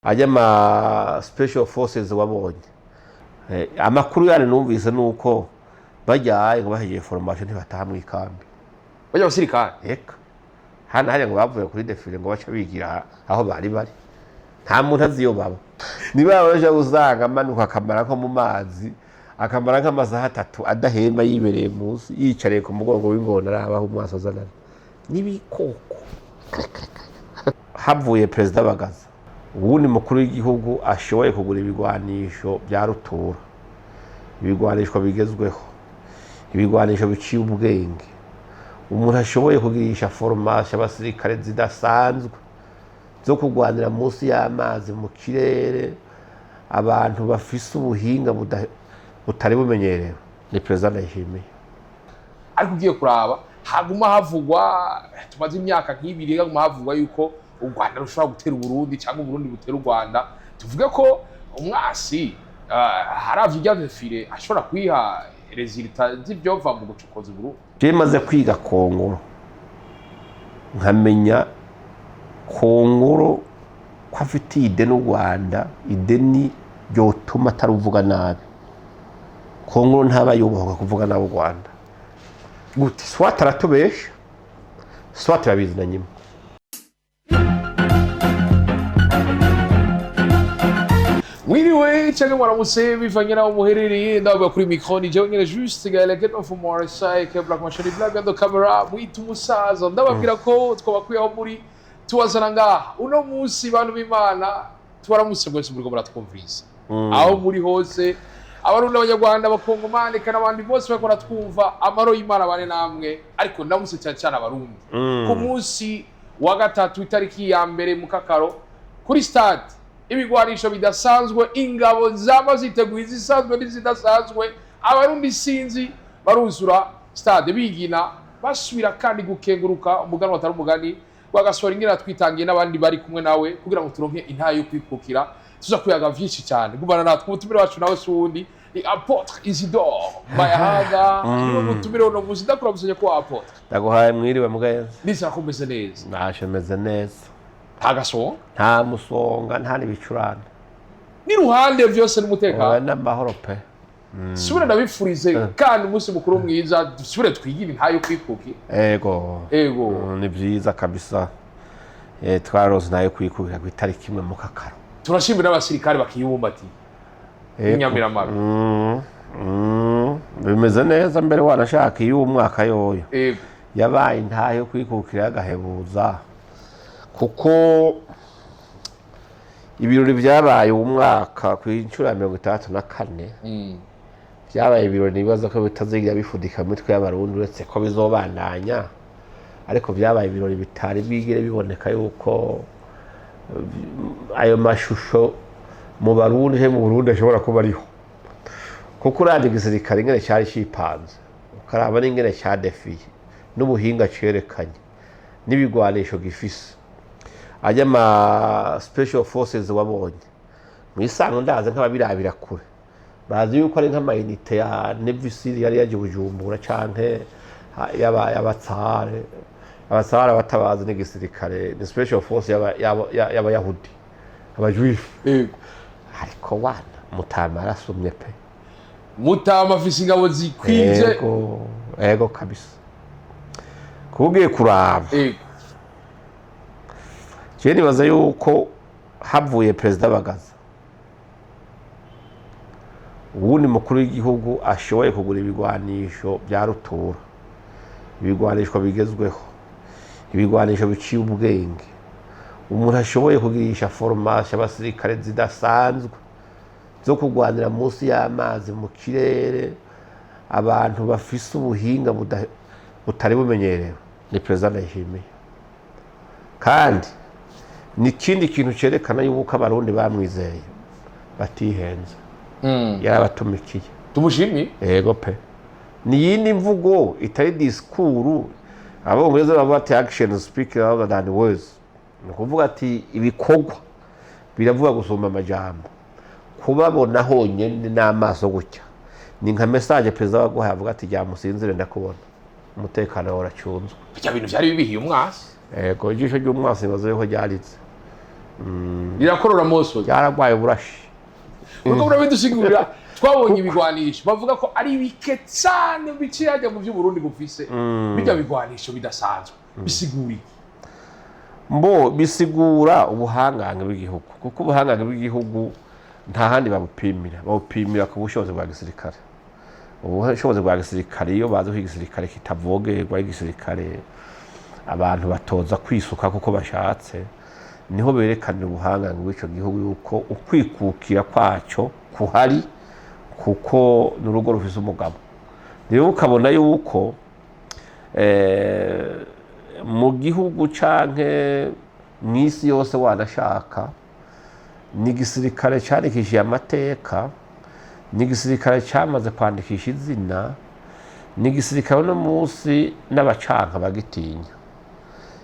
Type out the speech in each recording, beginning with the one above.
Ajya ama special forces wabonye. Amakuru yandi numvise nuko bajyaye ngo bahejeje formation ntibataha mu ikambi. Bajya abasirikare? Eka, hano hariya ngo bavuye kuri défilé ngo baca bigira aho bari bari, nta muntu azi iyo baba. Niba baje usanga amanuka akamara nko mu mazi, akamara nk'amasaha 3 adahema, yibereye munsi, yicariye ku mugongo w'ingona, arabaho umwaso azanana n'ibikoko. Havuye Perezida Bagaza, uwundi mukuru w'igihugu ashoboye kugura ibigwanisho bya rutura, ibigwanisho bigezweho, ibigwanisho biciye ubwenge, umuntu ashoboye kugirisha formation abasirikare zidasanzwe zo kurwanira munsi y'amazi, mu kirere, abantu bafise ubuhinga butari bumenyerewe, ni Perezida Ndayishimiye. Ariko ugiye kuraba, haguma havugwa, tumaze imyaka nk'ibiri haguma havugwa yuko u Rwanda rushobora gutera Uburundi cyangwa Uburundi butera u Rwanda. Tuvuge ko umwasi haravye irya défilé ashobora kwiha résultats z'ivyova mu gucokoza Uburundi? Jewe maze kwiga Kongoro, nkamenya Kongoro ko afitiye ideni u Rwanda, ideni ryotuma ataruvuga nabi. Kongoro ntaba yubahwa kuvuga nabi u Rwanda. Gute? Soit aratubesha, soit arabizi na nyuma. Mwiriwe cyangwa mwaramutse bivanye n'aho muherereye. Ndavuga kuri micro ni jewe nyene Juste Gaël Get from RSI ke Black Machine Black and the camera mwita umusaza. Ndababwira ko twabakuye aho muri tubazana ngaha uno munsi. Bantu b'Imana, tubaramutse mwese muriko muratwumviriza aho muri hose, Abarundi, Abanyarwanda, Abakongomani eka n'abandi bose bariko baratwumva. Amaro y'Imana bane namwe, ariko ndamutse cyane cyane Abarundi. Ku munsi wa gatatu, itariki ya 1 mu Kakaro, kuri stade, ibigwanisho bidasanzwe, ingabo zama ziteguye, izisanzwe n'izidasanzwe, Abarundi sinzi baruzura stade bigina, basubira kandi gukenguruka umugani watari umugani Rwagasore, ingene twitangiye n'abandi bari kumwe nawe kugira ngo turonke intahe yo kwikukira. Tuza kuyaga vyinshi cyane, gumana natwe. Umutumire wacu nawe si uwundi, ni Apôtre Isidore Mbayahaga, niwe mutumire uno munsi. Ndakuramusanye ko Apôtre. Ndaguhaye mwiriwe, mugenzi. Nizera ko umeze neza. Nashe meze neza. Nta gasonga? Nta musonga, nta n'ibicurane. N'iruhande vyose Oya, n'umutekano? N'amahoro pe. Subire ndabifurize kandi umunsi mukuru mwiza, dusubire twigire intahe yo kwikukira. Ego. Ego. Ni vyiza kabisa. Twarose nayo kwikubira ku itariki 1 mu Kakaro. Turashimira n'abasirikare bakiyibumbatiye. Ego. Inyamiramabi. Bimeze neza mbere, wanashaka iyo umwaka yoyo yabaye intahe yo kwikukira y'agahebuza, kuko ibirori byabaye uwo mwaka ku inshuro ya 64 byabaye ibirori nibaza ko bitazigira bifudika mu mitwe y'Abarundi, uretse ko bizobandanya, ariko byabaye ibirori bitari bwigere biboneka yuko ayo mashusho mu Barundi canke mu Burundi ashobora kuba ariho, kuko uravye igisirikare ingene cari cipanze, ukaraba n'ingene cadefiye, n'ubuhinga cerekanye, n'ibigwanisho gifise, ajya ama special forces wabonye mwisango, ndaza nk'ababirabira kure bazi yuko ari nk'ama unités ya Navy Seal yari yaje Bujumbura, canke y'abatsare. Abatsare abatabazi n'igisirikare ni special force y'Abayahudi, aba juifs. Ariko wana mutama arasumye pe. Mutama afise ingabo zikwije. Ego, ego kabisa, kuba kuraba. Jewe nibaza yuko havuye Perezida Bagaza, uwundi mukuru w'igihugu ashoboye kugura ibigwanisho bya rutura, ibigwanisho bigezweho, ibigwanisho biciye ubwenge, umuntu ashoboye kugirisha formation abasirikare zidasanzwe zo kurwanira munsi y'amazi, mu kirere, abantu bafise ubuhinga butari bumenyerewe, ni Perezida Ndayishimiye. Kandi ni ikindi kintu cerekana yuko Abarundi bamwizeye batihenze. Yarabatumikiye. Tumushimye. Yego pe, ni yindi mvugo itari discours. Abongereza bavuga ati "Action speak louder than words", ni ukuvuga ati ibikorwa biravuga gusumba amajambo. Kubabona honyine n'amaso gutya ni nka message perezida waguhaye, avuga ati "Jya musinzire, ndakubona, umutekano wawe uracunzwe." Bya bintu vyari bibihiye umwasi. Yego, ijisho ry'umwasi nibaza yuko ryaritse. Rirakorora mosozi. Byaragwaye uburashi. Uriko murabidusigurira, twabonye ibigwanisho bavuga ko ari bike cyane biciye hajya mu by'Uburundi bufise. Bijya bigwanisho bidasanzwe bisigura iki? Mbo bisigura ubuhangange bw'igihugu, kuko ubuhangange bw'igihugu nta handi babupimira, babupimira ku bushobozi bwa gisirikare. Ubushobozi bwa gisirikare, iyo bazi ko igisirikare kitavogerwa, igisirikare abantu batoza kwisuka kuko bashatse, niho berekanira ubuhangange bw'ico gihugu, yuko ukwikukira kwaco kuhari, kuko ni urugo rufise umugabo. Rero ukabona yuko mu gihugu canke mw'isi yose wanashaka, ni igisirikare candikishije amateka, ni igisirikare cyamaze kwandikisha izina, ni igisirikare uno munsi n'abacanka bagitinya.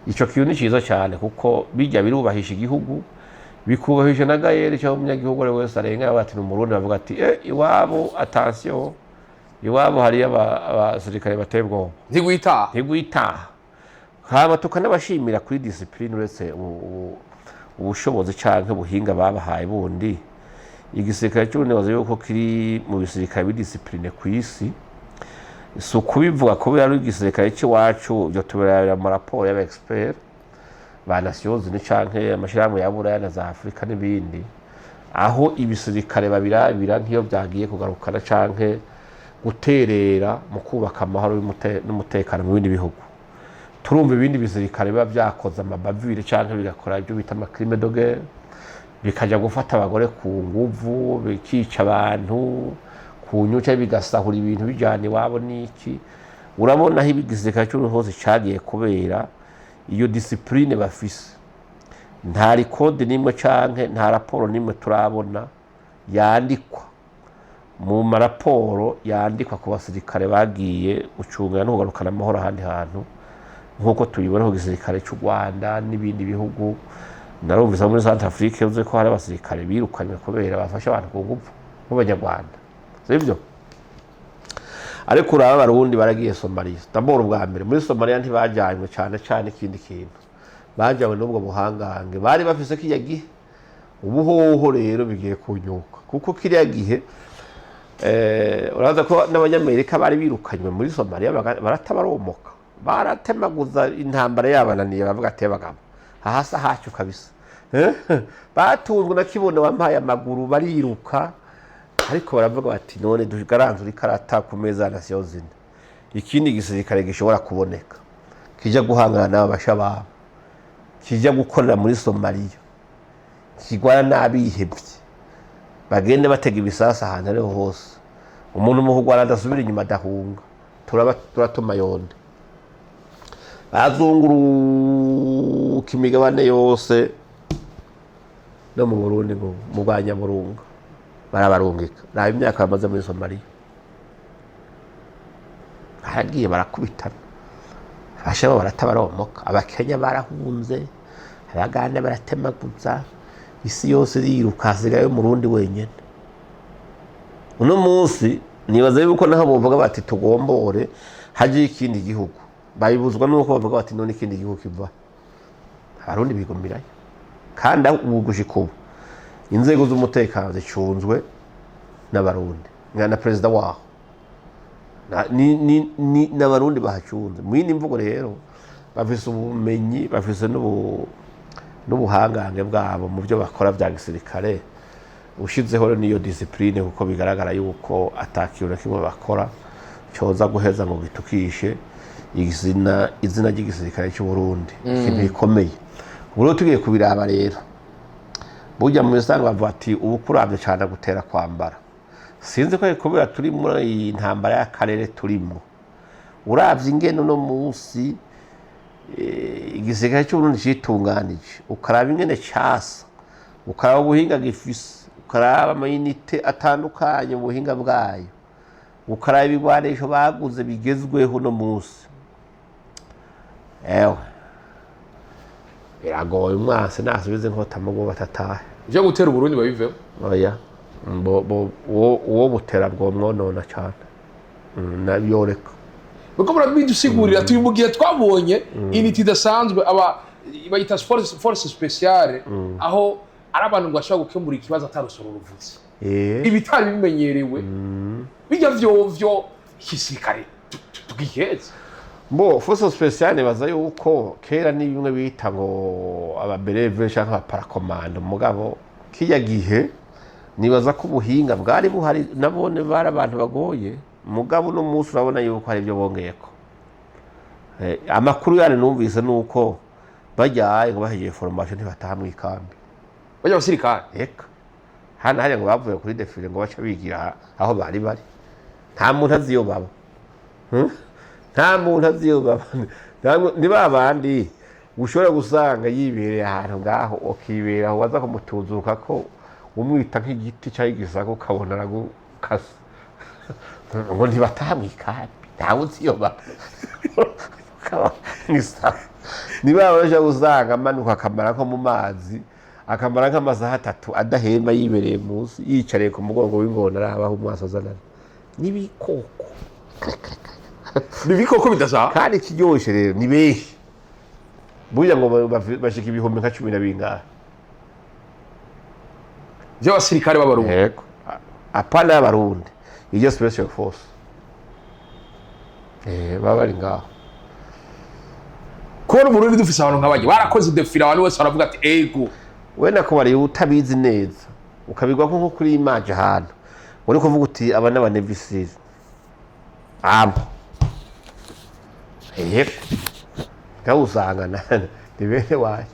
Ico kintu ni ciza cyane, kuko bijya birubahisha igihugu, bikubahisha na gayeri cyangwa umunyagihugu ari wese arenga bati ni Umurundi, bavuga ati: "Iwabo, attention, iwabo hariyo abasirikare bateye ubwoba." Ntigwitaha. Ntigwitaha. Hama tukanabashimira kuri discipline, uretse ubushobozi canke ubuhinga babahaye bundi. Igisirikare cy'Uburundi bazi yuko kiri mu bisirikare bi discipline ku isi. Si ukubivuga kubera ari igisirikare cy'iwacu, ibyo tubirabira mu raporo y'aba expert ba Nations Unies canke amashirahamwe ya Buraya na za Afurika n'ibindi, aho ibisirikare babirabira nk'iyo byagiye kugarukana canke guterera mu kubaka amahoro n'umutekano mu bindi bihugu. Turumva ibindi bisirikare biba byakoze ama bavures canke bigakora ibyo bita ama crimes de guerre, bikajya gufata abagore ku nguvu, bikica abantu ku nyuca, bigasahura ibintu bijyana iwabo n'iki. Urabona aho igisirikare cy'Uburundi hose cagiye kubera iyo discipline bafise, nta record n'imwe canke nta raporo n'imwe turabona yandikwa mu maraporo yandikwa ku basirikare bagiye gucunga no kugarukana amahoro ahandi hantu, nk'uko tubibona ku gisirikare cy'u Rwanda n'ibindi bihugu. Narumvise muri Centre Afrique yavuze ko hari abasirikare birukanywe kubera bafashe abantu ku ngufu b'Abanyarwanda, sibyo? Ariko uraba Abarundi baragiye Somalia. D'abord, ubwa mbere muri Somalia ntibajyanywe cyane cyane ikindi kintu, bajyanywe n'ubwo buhangange bari bafise kiriya gihe. Ubu hoho rero bigiye kunyuka, kuko kiriya gihe uraza ko n'Abanyamerika bari birukanywe muri Somalia, baratabaromoka, baratemaguza, intambara yabananiye, bavuga ati: "Bagabo, hahasa hacu kabisa." Batunzwe na kibono wampaye amaguru, bariruka, ariko baravuga bati: "None dugaranzura ikarata ku meza ya Nations Unies, ikindi gisirikare gishobora kuboneka kija guhangana n'aba bashababu, kijya gukorera muri Somaliya, kigwana n'abihebye, bagende batega ibisasu ahantu ariho hose, umuntu mu kugwana adasubira inyuma, adahunga, turaba turatuma yonde." Bazunguruka imigabane yose, no mu Burundi ngo mu bwa Nyaburunga barabarungika. Raba imyaka bamaze muri Somaliya, baragiye barakubitana, abashabo baratabaromoka, Abakenya barahunze, Abaganda baratemaguza, isi yose iriruka, hasigaye Umurundi wenyine. Uno munsi nibaza yuko naho bovuga bati tugombore haje ikindi gihugu, babibuzwa nuko bavuga bati: "None ikindi gihugu kiva?" Abarundi bigumirayo, kandi aho ubu gushika ubu inzego z'umutekano zicunzwe n'Abarundi nka na perezida waho. Ni n'Abarundi bahacunze. Mu yindi mvugo rero, bafise ubumenyi, bafise n'ubuhangange bwabo mu byo bakora bya gisirikare. Ushizeho rero n'iyo discipline, kuko bigaragara yuko atakintu na kimwe bakora cyoza guheza ngo gitukishe izina ry'igisirikare cy'u Burundi, ikintu gikomeye. Ubu rero tugiye kubiraba rero, burya mu bisanzwe bavuga ati ubu kuravye cyane gutera kwambara. Sinzi ko kubera turi muri iyi ntambara y'akarere turimo, uravye ingene uno munsi igisirikare cy'Uburundi citunganije, ukaraba ingene casa, ukaraba ubuhinga gifise, ukaraba ama unités atandukanye mu buhinga bwayo, ukaraba ibigwanisho baguze bigezweho uno munsi, ewe, biragoye. Umwansi nasubize inkota mu bwo batatahe. Ivyo gutera Uburundi babiveho. Oya, uwo butera bwomwonona cyane. Nayoreka. Kuko murabidusigurira, turi mu gihe twabonye unité idasanzwe aba Bayita force spéciale, aho ari abantu ngo bashobora gukemura ikibazo atarusoro ruvutse, ibitari bimenyerewe bijya vyovyo igisirikare tugiheze. Bo, force spéciale nibaza yuko kera ni bimwe bita ngo aba bérets verts canke abaparakomando. Mugabo kirya gihe nibaza ko ubuhinga bwari buhari, nabone bari abantu bagoye. Mugabo uno munsi urabona yuko hari ibyo bongeyeko. Amakuru yani numvise nuko bajyaye ngo bahejeje formation ntibataha mu ikambi. Bajya abasirikare? Eka, hano hariya ngo bavuye kuri défilé ngo baca bigira aho bari bari, nta muntu azi iyo baba. Nta muntu azi iyo baba. Ni ba bandi ushobora gusanga yibereye ahantu ngaho, ukibera aho, waza kumutuzuka ko umwita nk'igiti cyangwa igisaka, ukabona aragukasa. Ngo ntibataha mu ikambi, ntawe uzi iyo baba. Ukaba ni sawa. Ni ba bandi ushobora gusanga amanuka akamara nko mu mazi, akamara nk'amasaha 3 adahemba, yibereye munsi, yicariye ku mugongo w'ingona, arabaho umwaso azanana n'ibikoko. Ni ibikoko bidasaha. Kandi ikiryoshe rero ni benshi burya, ngo bashika ibihumbi nka cumi na bingahe. By'abasirikare b'Abarundi? Yego, apana y'Abarundi, iryo special force baba bari ngaho. Kubona Uburundi dufise abantu nk'abajya barakoze défilé, abantu bose baravuga ati ego. Wenda ko bari utabizi neza, ukabigwa nko kuri image ahantu uri kuvuga uti aba n'aba Navy SEAL abo. Yego, ngaho usanga ni bene wacu.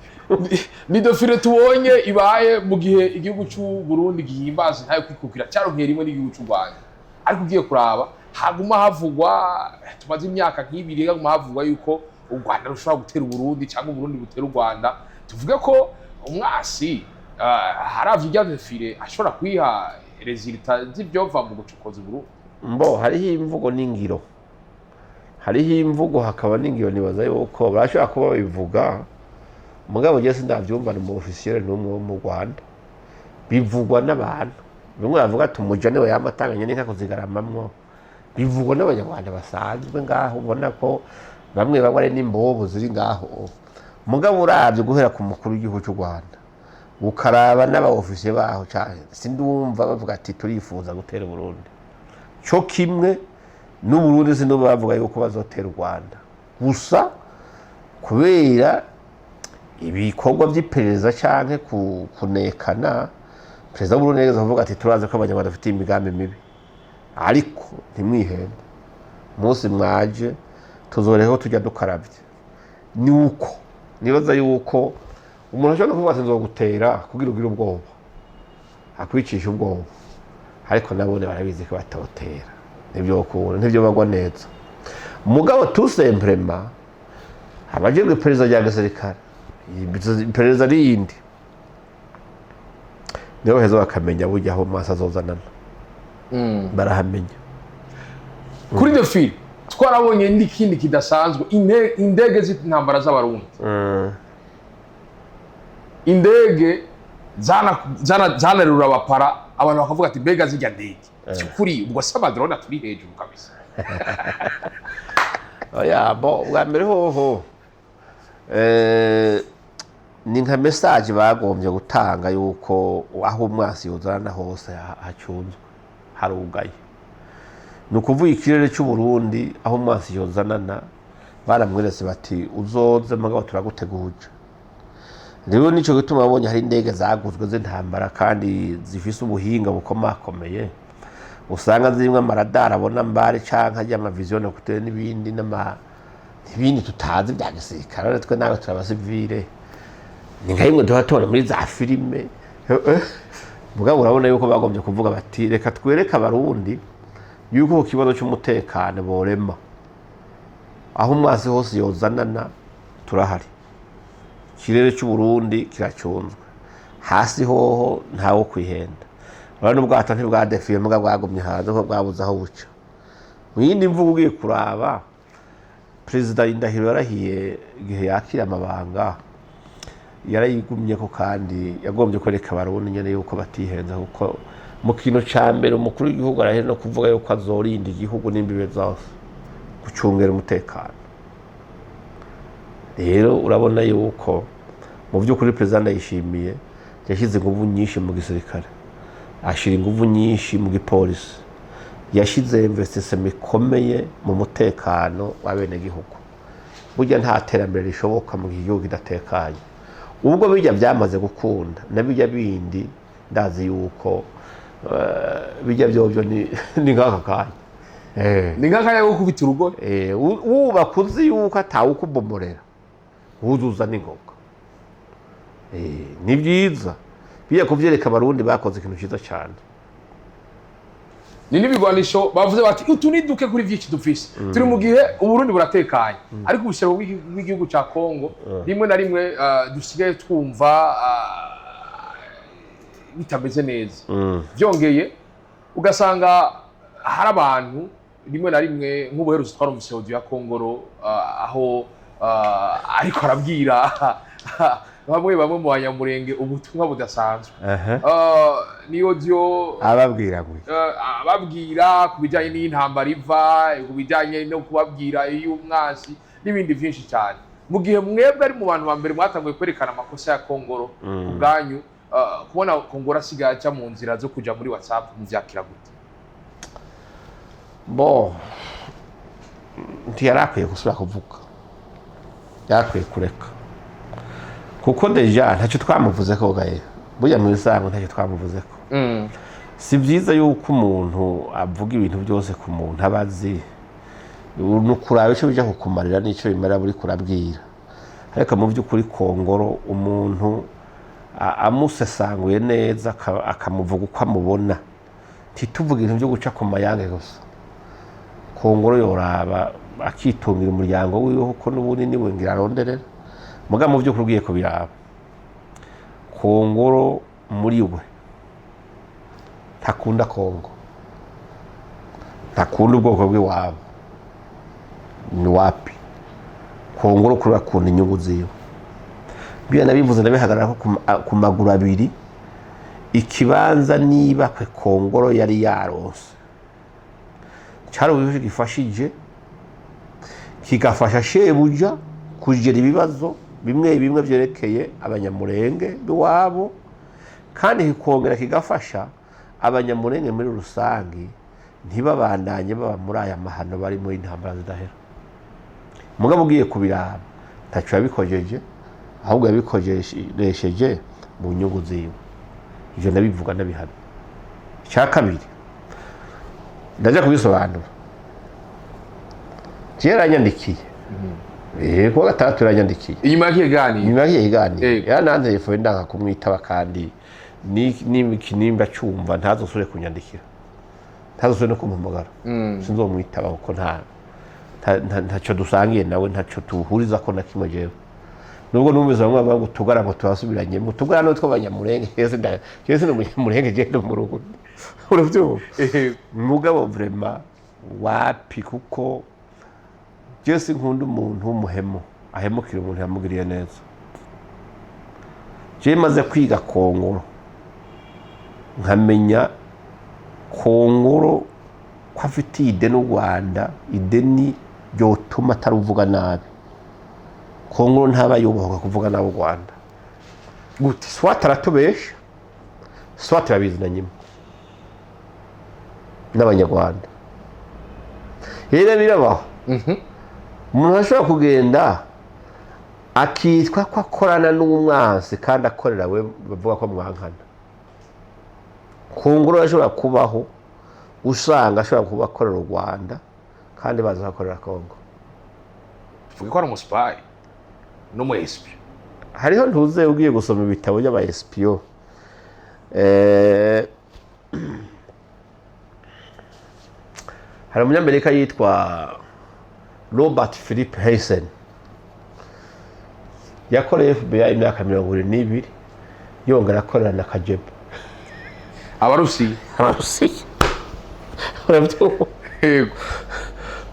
Ni défilé tubonye ibaye mu gihe igihugu cy'u Burundi gihimbaza ntayo kwikukira cyaronkeye rimwe n'igihugu cy'u Rwanda. Ariko ugiye kuraba haguma havugwa, tumaze imyaka nk'ibiri haguma havugwa yuko u Rwanda rushobora gutera Uburundi cyangwa Uburundi butera u Rwanda. Tuvuge ko umwasi haravye irya défilé ashobora kwiha résultats z'ivyova mu gucokoza Uburundi? Mbo hariho imvugo n'ingiro, hariho imvugo hakaba n'ingiro. Nibaza yuko barashobora kuba babivuga, mugabo njye sindavyumva ni umu officiel n'umwe wo mu Rwanda. Bivugwa n'abantu bimwe bavuga ati umuja niwe yama atanganye n'inka kuzigaramamwo. Bivugwa n'Abanyarwanda basanzwe ngaho, ubona ko bamwe bamwe ari n'imbobo ziri ngaho. Mugabo uravye guhera ku mukuru w'igihugu cy'u Rwanda, ukaraba n'aba officiers baho cane, sindumva bavuga ati turifuza gutera Burundi. Cyo kimwe n'Uburundi, sindumva bavuga yuko bazotera u Rwanda. Gusa kubera ibikorwa by'iperereza canke kunekana, perezida w'Uburundi yageze kuvuga ati turazi ko Abanyarwanda bafite imigambi mibi, ariko ntimwihende, umunsi mwaje tuzoreho tujya dukaravye. Ni uko nibaza yuko umuntu ashobora no kuvuga ati nzogutera kugira ugire ubwoba, akwicisha ubwoba, ariko nabone barabizi ko batotera, ntivyokunda, ntivyo neza. Mugabo tout simplement abajejwe iperereza rya gisirikare, iperereza rindi, nibo baheza bakamenya burya aho maso azozanana, barahamenya. Kuri défilé twarabonye n'ikindi kidasanzwe, indege z'intambara z'Abarundi, indege zanarura abapara, abantu bakavuga ati mbega zirya ndege by'ukuri ubwo se ama drones turi hejuru kabisa? Oya, bo bwa mbere hoho ni nka message bagombye gutanga yuko aho umwasi yuzana hose hacunzwe, harugaye. Ni ukuvuga ikirere cy'u Burundi aho umwasi yozanana baramweretse bati uzoze, mugabo turaguteguje. Rero nico gituma babonye hari indege zaguzwe z'intambara kandi zifise ubuhinga bukomakomeye, usanga zirimwo ama radars abona mbare canke ajya ama vision nocturne n'ibindi n'ama ibindi tutazi bya gisirikare. Twe nawe turabasivile, ni nka bimwe duha tubona muri za filime. Mugabo urabona yuko bagombye kuvuga bati reka twereke Abarundi yuko ku kibazo cy'umutekano borema, aho umwasi hose yozanana turahari, ikirere cy'u Burundi kiracunzwe, hasi hoho ntawo kwihenda. Urabona ubwato ntibwadefiye, muga bwagumye hanze ko bwabuze aho buca. Mu yindi mvugo, ugiye kuraba perezida Indahiro yarahiye igihe yakira amabanga, yarayigumye ko, kandi yagombye kwereka Abarundi nyene yuko batihenza, kuko mu kintu ca mbere umukuru w'igihugu arahera no kuvuga yuko azorinda igihugu n'imbibe zose, gucungera umutekano. Rero urabona yuko mu by'ukuri Perezida Ndayishimiye yashyize ingufu nyinshi mu gisirikare, ashyira ingufu nyinshi mu gipolisi, yashyize investissement ikomeye mu mutekano w'abenegihugu. Burya nta terambere rishoboka mu gihe igihugu kidatekanye. Ubwo bijya byamaze gukunda, na bijya bindi ndazi yuko bijya byobyo ni nk'aka kanya. Ni nk'akanya ko gukubita urugo. Wubaka uzi yuko atawukubomorera, wuzuza n'ingoga. Ni byiza bijya kubyereka Abarundi bakoze ikintu cyiza cyane. Ni n'ibigwanisho bavuze bati utu ni duke kuri vyinshi dufise. Turi mu gihe Uburundi buratekanye, ariko ubuseruko bw'igihugu ca Kongo rimwe na rimwe dusigaye twumva bitameze neza. Byongeye ugasanga hari abantu rimwe na rimwe, nk'ubuherutse twarumvise audio ya Kongoro, aho ariko arabwira bamwe bamwe mu Banyamurenge ubutumwa budasanzwe. Ni audio ababwira ngo ababwira ku bijyanye n'intambara iva, ku bijyanye no kubabwira iy'umwansi n'ibindi byinshi cyane, mu gihe mwebwe ari mu bantu ba mbere mwatanguye kwerekana amakosa ya Kongoro. Ku bwanyu, kubona Kongoro asigaye aca mu nzira zo kuja muri WhatsApp, muvyakira gute? Bo ntiyari akwiye gusubira kuvuga, yari akwiye kureka, kuko déjà ntacyo twamuvuze ko gaye. Burya mu bisanzwe ntacyo twamuvuze ko. Si byiza yuko umuntu avuga ibintu byose ku muntu aba azi. Ni ukuraba icyo bijya kukumarira n'icyo bimara buri kurabwira. Ariko mu by'ukuri Kongoro umuntu amusesanguye neza, akamuvuga uko amubona, ntituvuge ibintu byo guca ku mayange gusa. Kongoro yoraba akitungira umuryango wiwe, kuko n'ubundi niwe ngira aronderera. Muga mu by'ukuri ugiye kubiraba, Kongoro muri we ntakunda Kongo, ntakunda ubwoko bw'iwabo, ni wapi. Kongoro kuri akunda inyungu ziwe. Biriya nabivuze ndabihagarara ko ku maguru abiri. Ikibanza niba kwe Kongoro yari yaronse cyari uburyo gifashije, kigafasha shebuja kugera ibibazo bimwe bimwe byerekeye Abanyamurenge b'iwabo, kandi kikongera kigafasha Abanyamurenge muri rusange ntibabandanye baba muri aya mahano bari muri intambara zidahera. Mugabo ugiye kubiraba, ntacyo yabikojeje, ahubwo yabikoresheje mu nyungu ziwe. Ivyo ndabivuga ndabihamya. Icya kabiri ndaja kubisobanura. Jewe yaranyandikiye. Kuwa gatandatu yaranyandikiye. Inyuma y'ikiganiro? Nyuma y'ikiganiro. Yaranantelefone ndanga kumwitaba, kandi nimba cyumva ntazosubire kunyandikira, ntazosubire no kumpamagara. Sinzomwitaba kuko ntacyo dusangiye nawe, ntacyo tuhuriza ko na kimwe. Jewe nubwo numvise bamwe bavuga ngo tugara, ngo turasubiranye mu tugara no tw'Abanyamurenge, jewe ndi Umunyamurenge, jewe ndi Umurundi, uravyumva? Mugabo vraiment wapi, kuko jewe sinkunda umuntu w'umuhemu ahemukira umuntu yamugiriye neza. Jewe maze kwiga Kongoro, nkamenya Kongoro ko afitiye ideni u Rwanda, ideni ryotuma ataruvuga nabi. Kongoro ntaba yubahwa kuvuga nabi u Rwanda. Gute? Soit aratubesha, soit yabizi nyuma n'Abanyarwanda. Rero birabaho, umuntu ashobora kugenda akitwa ko akorana n'umwansi kandi akorera we bavuga ko mwankana. Kongoro ashobora kubaho usanga ashobora kuba akorera u Rwanda kandi bazi ko akorera Kongo. Tuvuge ko ari umu spy n'umu espion? Hariho ntuze ugiye gusoma ibitabo by'aba espion, hari umunyamerika yitwa Robert Philip Heinzen, yakoreye FBI imyaka 22, yongera akorera na KGB. Abarusiya? Abarusiya, urabyumva? Yego.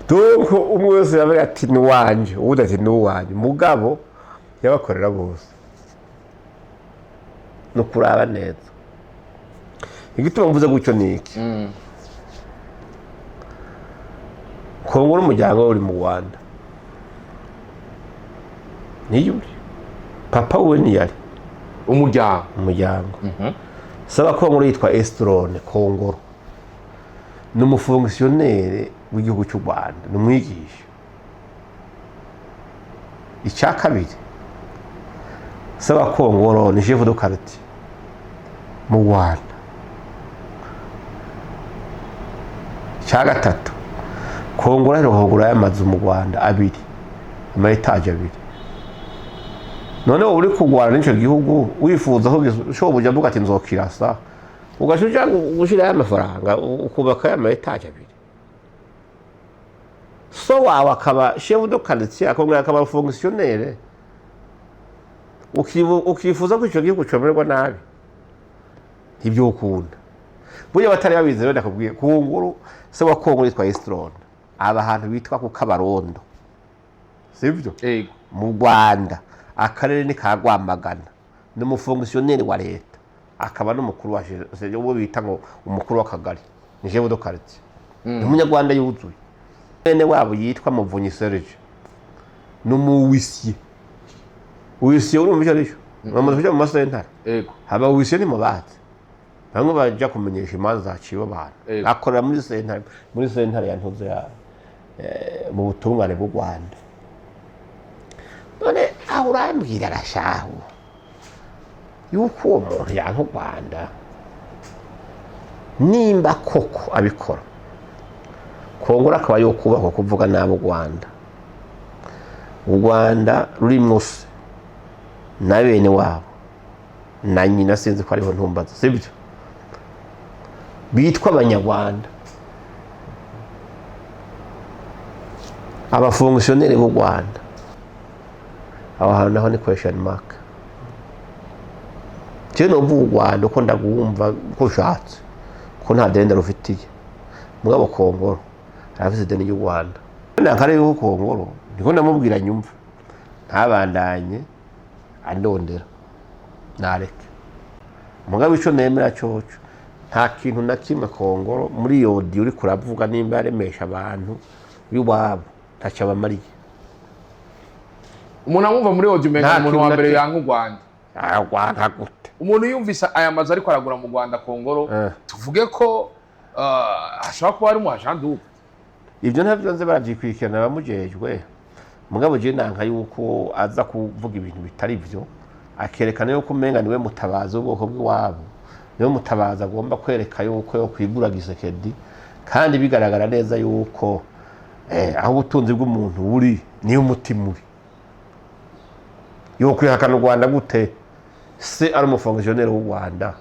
Donc umwe wese yavuga ati ni uwanje, uwundi ati ni uwanje, mugabo yabakorera bose. Ni ukuraba neza. Igituma mvuze gutyo ni iki: Kongo n'umuryango we uri mu Rwanda. Niyuri papa we niyari. Umuryango. Umuryango saba Kongoro yitwa Estrone Kongoro, ni umufonctionnaire w'igihugu cy'u Rwanda, ni umwigisha. Icya kabiri, saba Kongoro ni chef de quartier mu Rwanda. Icya gatatu, Kongoro aheruka kugura y'amazu mu Rwanda abiri, ama étages abiri. None wowe uri kurwana n'icyo gihugu, wifuza ko shobuja avuga ati nzokirasa, ugaca uja gushirayo amafaranga, ukubaka ya ma étages abiri, so wawe akaba chef de quartier, akongera akaba fonctionnaire, ukifuza ko ico gihugu comererwa nabi? Ntibyo ukunda. Burya batari babizi rero, ndakubwiye Kunguru, se wa Kongoro yitwa Estron, aba ahantu bitwa ku Kabarondo, sivyo? Yego. Mu Rwanda, akarere ni ka Rwamagana. Ni umufonctionnaire wa leta, akaba n'umukuru wa uwo bita ngo umukuru w'akagari, ni chef de quartier, ni umunyarwanda yuzuye. Bene wabo yitwa Muvunyi Serge, ni umuhuissier. Huissier urumva icyo aricyo? Bamaze kuja mu masentare. Yego. Haba huissier, ni mu bazi bamwe baja kumenyesha imanza zaciwe abantu. Yego. Akorera muri sentare ya Ntuzo ya mu butungane bw'u Rwanda. None aho urambwira arashahu yuko uwo muntu yanka u Rwanda? Nimba koko abikora, Kongora akaba yokubahwa kuvuga nabi u Rwanda, u Rwanda rurimwo se na bene wabo na nyina, sinzi ko ariho, ntumbaza, sibyo? Bitwa abanyarwanda, abafonctionnaires b'u Rwanda, aho hantu naho ni question mark. Jewe novuga u Rwanda uko ndagwumva, uko ushatse, ko nta deni rufitiye. Mugabo Kongoro arafise ideni ry'u Rwanda. Nakare yuko Kongoro niko ndamubwira nyumva, ntabandanye andondera, nareke. Mugabo ico nemera coco, nta kintu na kimwe Kongoro muri iyo audio uriko uravuga, nimba yaremesha abantu b'iwabo, ntacyo abamariye. Umuntu amwumva muri audio umenga Nta ni umuntu kintu wa na mbere kimwe. yanga u Rwanda. Ah, Rwanda gute? Umuntu yumvise aya mazu ariko aragura mu Rwanda, Kongoro, tuvuge ko ashobora kuba ari umu agent double? Ibyo ntabyo nzi, barabyikurikirana abamujejwe. Mugabo je nanka yuko aza kuvuga ibintu bitari byo, akerekana yuko umenga niwe mutabazi w'ubwoko bw'iwabo, niwe mutabazi agomba kwereka yuko yo kwigura Gisekedi, kandi bigaragara neza yuko aho ubutunzi bw'umuntu buri niyo umutima uri. Yo kwihakana u Rwanda gute, se ari umufonctionnaire w'u Rwanda,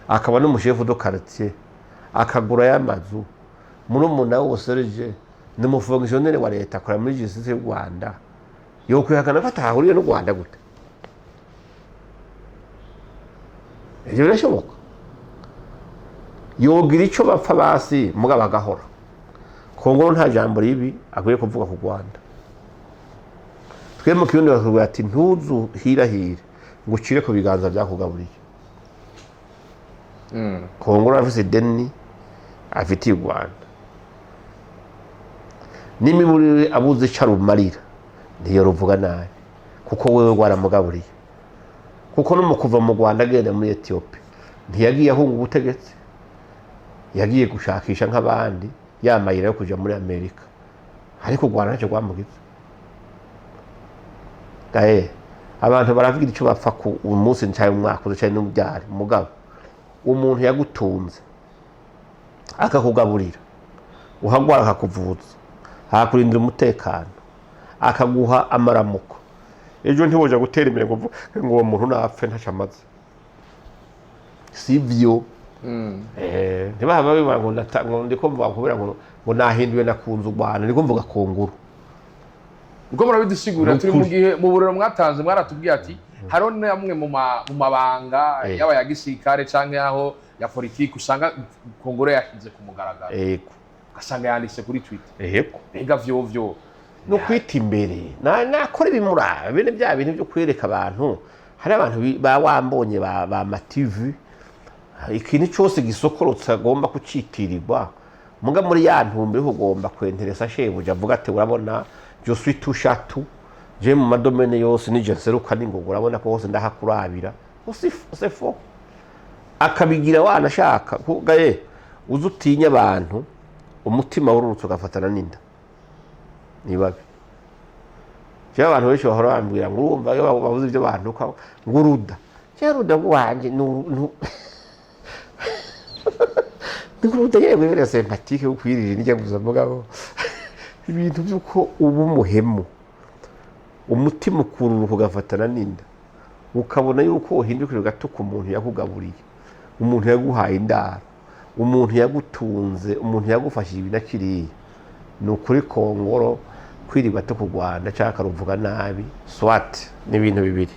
akaba n'umushefu de quartier, akagura y'amazu? Murumuna we Serge ni umufonctionnaire wa leta, akora muri justice y'u Rwanda. Yo kwihakana ko atahuriye n'u Rwanda gute? Ivyo birashoboka? Yogira ico bapfa basi, mugabo agahora. Kongoro nta jambo ribi akwiye kuvuga ku Rwanda. Twe mu Kirundi bakubwira ati ntuzuhirahire ngo ucire ku biganza byakugaburiye. Kongoro afise ideni afitiye u Rwanda, n'imiburire abuze ico arumarira, ntiyo ruvuga nabi, kuko wewe rwaramugaburiye. Kuko no mu kuva mu Rwanda agenda muri Ethiopia, ntiyagiye ahunga ubutegetsi, yagiye gushakisha nk'abandi ya mayira yo kuja muri Amerika, ariko u Rwanda ntacyo rwamugize. Gahe abantu baravuga icyo bapfa ku umunsi cyangwa umwaka uza cyangwa n'ubyari. Mugabo umuntu yagutunze, akakugaburira, uhagwara akakuvuza, akakurindira umutekano, akaguha amaramuko, ejo ntiwoja gutera imbere ngo uvuge ngo uwo muntu napfe ntacyo amaze. Sivyo? Ntibahava bivuga ngo ngo ndiko mvuga kubera ngo nahinduwe, nakunze u Rwanda. Ndiko mvuga Konguru. Ubwo murabidusigurira. Ni Turi mu ukuri. gihe mu burero mwatanze, mwaratubwiye ati hariho namwe mu mabanga yaba ya gisirikare canke aho ya politiki, usanga Kongoro yashyize ku mugaragaro, ugasanga yanditse kuri Twitter. Mbega vyovyo? No kwita imbere nakora ibimuraba bene bya bintu byo kwereka abantu. Hari abantu ba wambonye ba ma TV, ikintu cyose gisokorotse agomba kucitirirwa. Muga muri ya ntumbero yo kugomba kwenteresa shebuja, avuga ati urabona, je suis touche à tout. Je mu ma domaines yose nije nseruka n'ingogo, urabona ko hose ndahakurabira. C'est faux. Akabigira wanashaka kugaye uzi utinya abantu, umutima wururutse ugafatana n'inda, ni babi. Jewe abantu benshi bahora bambwira ngo urumva iyo bavuze ibyo bantu ngo uruda, jewe ruda wanje ni uruda yewe bere sympathique yo kwirira indya gusa. Mugabo ibintu by'uko uba umuhemu, umutima ukururuka ugafatana n'inda, ukabona yuko uhindukira ugatuka umuntu yakugaburiye, umuntu yaguhaye indaro, umuntu yagutunze, umuntu yagufashije ibi na kiriya, ni ukuri Kongoro kwirirwa tukurwanda cyangwa akaruvuga nabi, soit ni ibintu bibiri: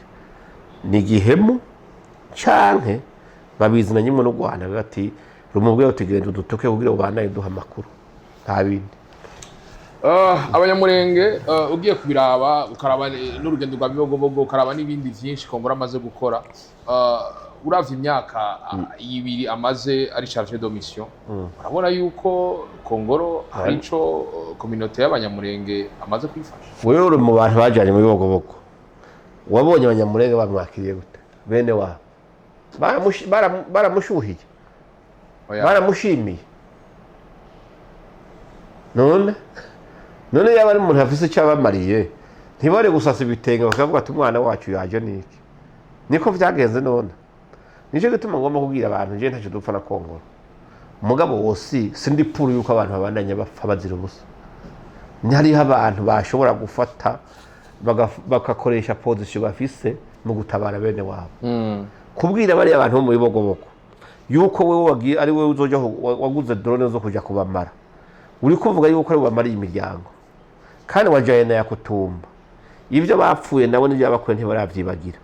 ni igihemu canke babizina nyimwe n'u Rwanda, bavuga ati rumubwire uti genda udutuke kugira ubandanye duha amakuru, nta bindi. Abanyamurenge, ugiye kubiraba, ukaraba n'urugendo rwa Bibogobogo, ukaraba n'ibindi vyinshi Kongora amaze gukora, uravye imyaka 2 amaze ari chargé de mission, urabona yuko Kongoro hari ico communauté y'Abanyamurenge amaze kwifasha. Wewe uri mu bantu bajanye mu Bibogobogo, wabonye Abanyamurenge bamwakiriye gute? Bene wabo baramushuhiye? Oya. Baramushimiye? None yaba ari umuntu afise icyo abamariye, ntibari gusasa ibitenge bakavuga ati umwana wacu yaje? Niki niko vyagenze. None nicyo gituma ngomba kubwira abantu, je ntacyo dupfa na Kongoro, mugabo wosi sindi pour yuko abantu babandanya bapfa bazira ubusa. Hariho abantu bashobora gufata bagakoresha position bafise mu gutabara bene wabo. Kubwira bariya abantu bo mu Bibogobogo yuko wewe wagiye ari wewe uzoja waguze drone zo kuja kubamara, uri kuvuga yuko ari bamariye imiryango, kandi wajaye na Yakutumba, ibyo bapfuye nabo n'ibyo bakuye ntibaravyibagira.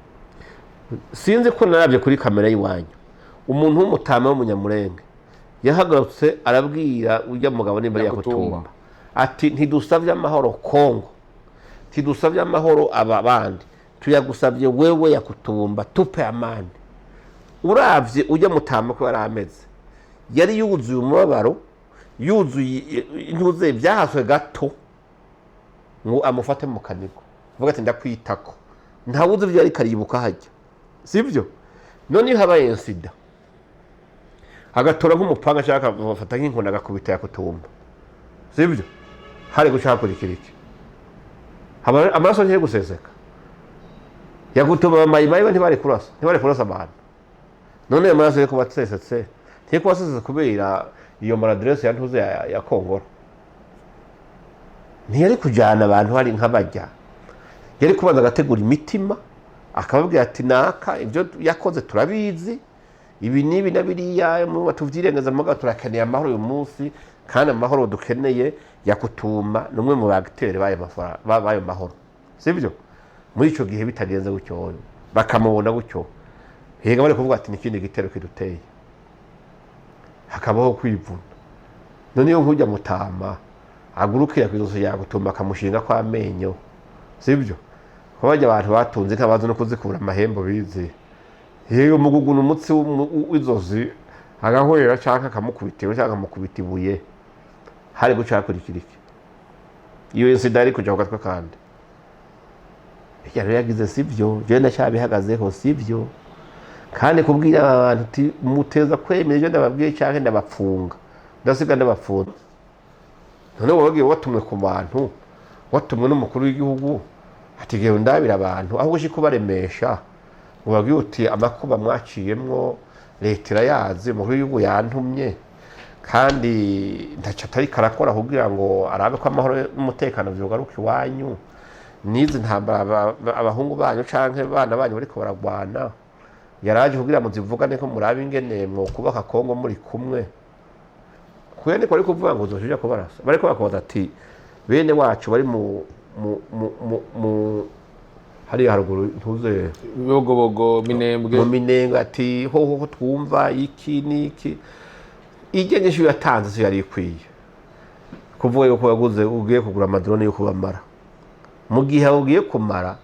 Sinzi ko naravye kuri kamera y'iwanyu, umuntu w'umutama w'Umunyamurenge yahagarutse arabwira ujya mugabo nimba ari Yakutumba. Yakutumba ati ntidusavye amahoro Kongo, ntidusavye amahoro aba bandi, tuyagusavye wewe Yakutumba, tupe amani. Uravye ujya mutama ko yari ameze, yari yuzuye umubabaro, yuzuye intuze, byahaswe gato ngo amufate mu kanigo, avuga ati ndakwitako. Ntawuzi ivyo yariko aribuka hajya, sibyo? None iyo habaye incident, agatora nk'umupanga ashaka agafata nk'inkoni agakubita Yakutumba, sibyo? Hari guca hakurikira iki? Amaraso ntiyari guseseka? Yakutumba abamayimayi we ntibari kurasa, ntibari kurasa abantu. None ayo maraso yo kuba asesetse, ntiyo kuba asesetse kubera iyo maladresse ya ntuze ya Kongora? Ntiyari kujyana abantu hari nk'abajya, yari kubanza agategura imitima, akababwira ati naka ibyo yakoze turabizi, ibi n'ibi na biriya tuvyirengaza, mugabo turakeneye amahoro uyu munsi, kandi amahoro dukeneye, Yakutuma ni umwe mu bagiteri b'ayo mahoro, sibyo? Muri ico gihe bitagenze gutyo, bakamubona gutyo, hega bari kuvuga ati n'ikindi gitero kiduteye, hakabaho kwivuna. None iyo nkujya mutama agurukira kw'izosi Yakutuma akamushinga kw'amenyo, sibyo? Kuba bajya abantu batunze inka bazi no kuzikura amahembe bize, yewe muguguna umutsi w'izosi agahwera, canke akamukubita ibuye, canke akamukubita ibuye, hari guca hakurikira iki? Iyo incident yari kuja ku gatwe. Kandi irya rero yagize sivyo, jewe ndacyabihagazeho, sivyo. Kandi kubwira aba bantu uti muteza kwemera ivyo ndababwiye canke ndabapfunga, ndasiga ndabapfunga. None wowe wagiye watumwe ku bantu, watumwe n'umukuru w'igihugu ati genda ndabira abantu, aho ushika ubaremesha ubabwire uti amakuba mwaciyemwo leta irayazi, umukuru w'igihugu yantumye, kandi ntaco atariko arakora kugira ngo arabe ko amahoro n'umutekano vyogaruka iwanyu, n'izi ntambara abahungu banyu canke abana banyu bariko baragwana, yaraje kugira ngo zivugane ko murabe ingene mwokubaka Kongo muri kumwe. Kuya niko ariko kuvuga ngo uzoja kubarasa, bariko bakabaza ati bene wacu bari mu hariya haruguru ntuze Bibogobogo, Minembwe. Mu Minembwe, ati hoho ho twumva iki n'iki. Irya nyishu yatanze si yari ikwiye, kuvuga yuko waguze, ugiye kugura ama drones yo kubamara, mu gihe ugiye kumara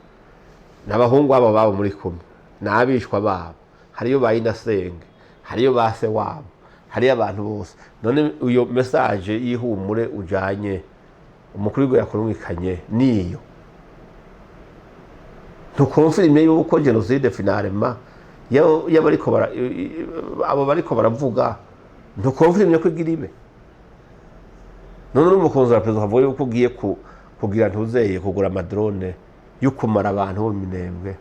n'abahungu babo muri kumwe n'abishwa babo, hariyo ba inasenge, hariyo ba se wabo, hariyo abantu bose. None iyo message y'ihumure ujanye umukuru w'igihugu yakurungikanye niyo Ntuconfirme yuko génocide finalement y'abariko abo bariko baravuga, ntuconfirme ko igira ibe. None n'umukunzi wa perezida avuga yuko ugiye kugira ntuzeye kugura amadrone yo kumara abantu bo mu Minembwe,